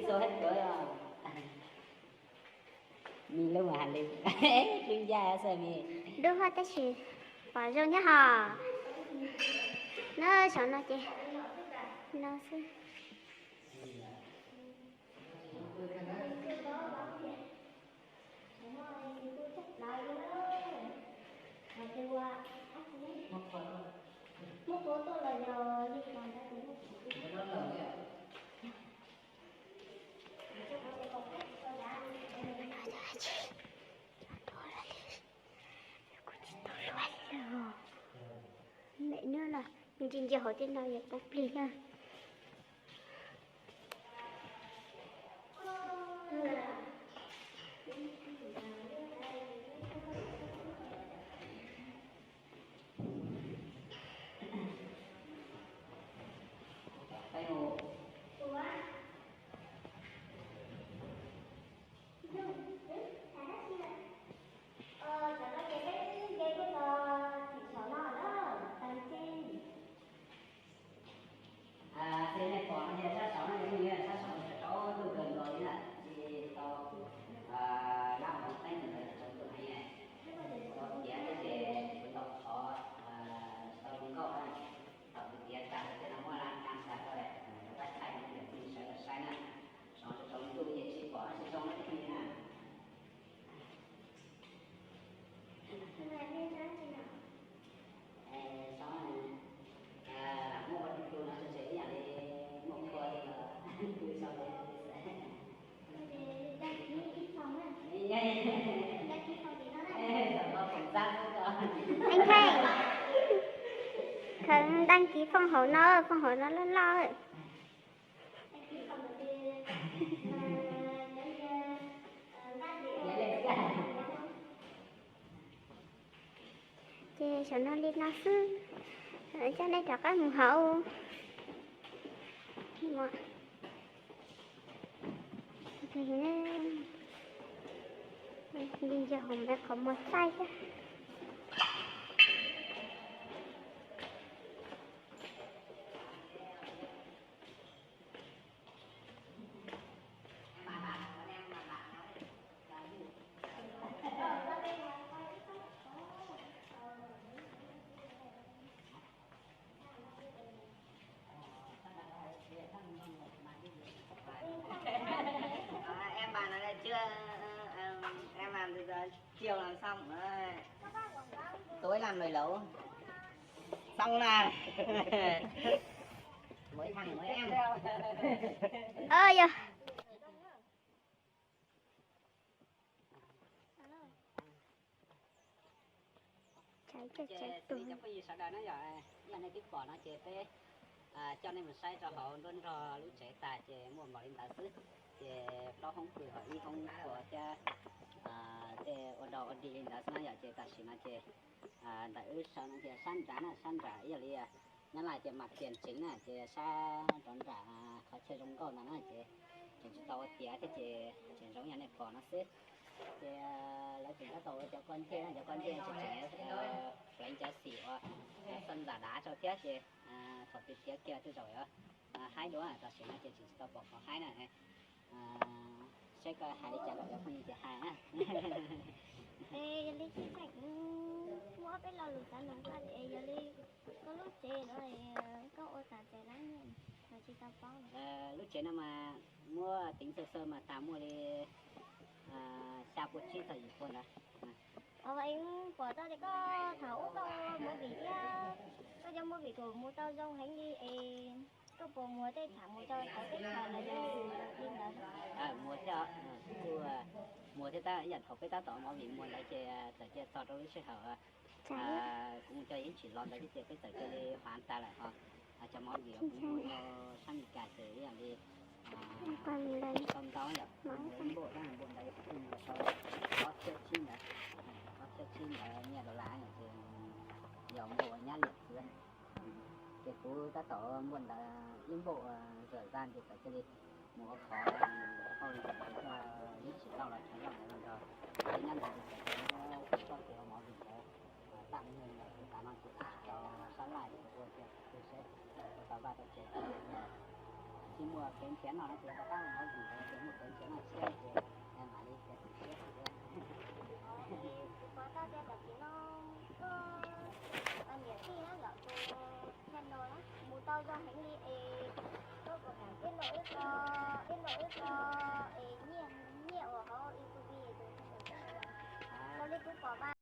Xo hab tuav, me lub has li, lub ncaj xwb me. Dub hab tab sis pom zoo thiab hos. Na saum no ces no xwb. Kuv tsis tau luag li. Mem no los ntsia ntsia hauv tej no yuav poob plig na. Ces nej pom no ces sab saud no ces nws sab saud rau ntuj kawg nkaus li na, ces tau lab hauv teeb ntawd rau ntuj heev, tau tiav thiab ces kuv tau qhov tsis tau zoo nkauj na, thaum kuv tiav tas tej no muab lab tas tas rau, rau qab thaij no ces nej sawv daws saib na. Saud rau ntuj ces tsis pom tsis zoo na. Anh Thanh, khaws đăng ký phòng hậu nó, phòng hậu nó loj loj. Ces saum no li no xwb, coj nej rov qab mus hauv. Ntsia hauv me qhov muag txaij thiab. Em bàn ở đây chưa? Em bàn từ giờ chiều làm xong rồi. Tối làm nồi lẩu. Xong là. Mỗi thằng mỗi em. Ơ, yog. Ces xij cov phooj ywg sawv daws na yom, ib yam nej twb pom no ces peb coj nej mus saib rau hauv nruab nrog lub tsev tas ces muaj npaum li ntawd xwb. Ces plaub hoob pw hauv ib hoob ua thiab tej ua dog ua dig li ntawd xwb na yom. Ces tam sim no ces ntawm wb sawv no ces sab nrad na, sab nrad ib yam li Nyab Laj tias mặt tiền chính na, ces sab rov nram qhov chaw zoo nkauj ntawd na ces tseem tsis tau ua tiav thiab ces tseem zoo yam nej pom no xwb. Ces lawv tseem tab tom ua cov koj ntej na, cov koj ntej tseem tseem pleev cov xim uas xab ntxas dav rau thiab ces thaum twg tiav kiag tej zaum yuav haib dua, tam sim no ces tseem tsis tau pom qhov haib na. Saib koj hais li cas los cov phooj ywg ces hais na. Es yog li tsis txhais kuv muaj ob peb lo lus xav nug koj es yog li koj lub tsev no koj ua tas txawm lab nyiaj los tsis tau paub? Lub tsev no mas muab tính sơ sơ mas tas muaj li xya pua tsib txog yim pua ntawd. Pom tau tias koj thaum ub koj ua movie thiab, koj cov movie kuj mus tau zoo heev li es koj puas muag tej tham mus rau cov teb chaws los yog li ntawd? Muag thiab, kuj muag thiab, tab ib yam thaum peb tab tom ua movie muag ntawd ces txawm cia txog rau lub sij hawm kuv mus coj Yeeb Tsim los ntawd thiab ces peb txawm cia li hov tas lawm ho. Cov movie kuv mus rau sab Mes Kas ces ib yam li tau ntau yom, ib npaum tab npaum ntawd kuv mus rau ob txhiab tsib ntawd, ob txhiab tsib ntawd nyiaj dollar ces yog npaum uas nyab liam xwb. Ces kuv tab tom npaum ntawd ib npaum zam zam ces txawm cia li mus ua qhov hauj lwm Yeeb Tsim Lauj los Tsheej Lauj ntawd los nrog peb nyob ntawd ces txawm cia li muab kuv txoj kev ua movie ntawd tạm ngừng lawm. Kuv tav no ces kuv tsis tau sab laj ces kuv ua tiag kuv seb ua tau vaj tau tsev, tsis muaj kev nrhiav noj no ces rov qab ua movie ntawd. Zoo heev li es koj puas kam tiab laug wb ko, tiab laug wb ko es nyiaj, nyiaj uas hauv YouTube tus, tus li kuv pom mas.